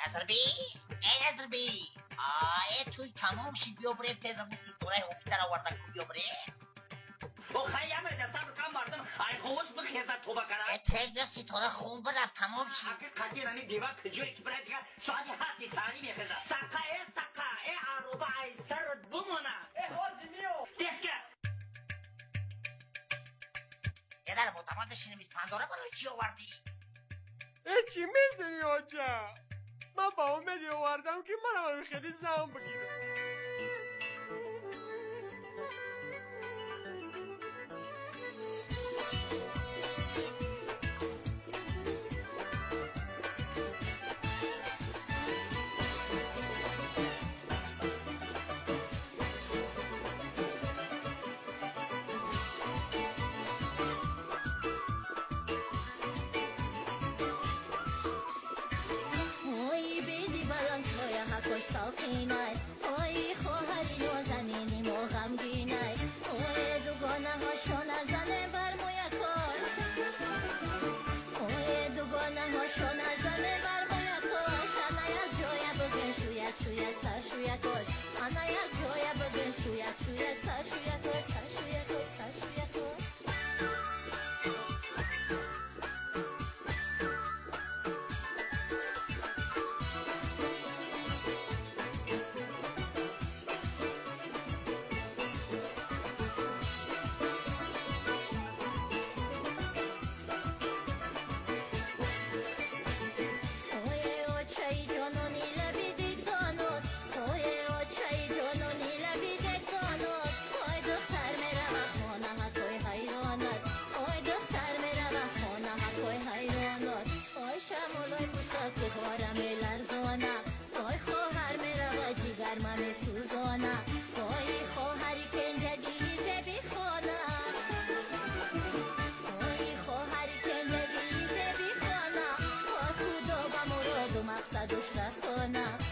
Назарби, эй Назарби, ай туй тамом шид, биё бирем тез аму ситораи ҳофизаро оварда ку, биё бирем. Охай ямеда сабр кам мардум, ай ховош бихеза тоба кара. Э тез биё, ситора хун бирафт, тамом шид. Аки қадир ами бева куҷое ки бирад, дига соати 7 саҳарӣ мехеза. Сақа, э сақа, э ароба ай сарат бумона. Э ҳозир миё. Тезка. Э дар ботамат бишинем, испандора барои чӣ овардӣ? Э чӣ мезанӣ оҷа? Ман ба умеде овардам ки манам хеле зан бигирам. Ой хоҳари нозанини мо ғамгинай, ой дугонаҳошо назане бар мӯякош, ой дугонаҳошо назане бар мӯякош. Ана як ҷоя бигин шӯяк шӯяк сар шӯякош, ана як ҷоя бигин шӯяк шӯяк сар шӯякош, сар шӯякош, сар шӯякош. Мақсадуш расона.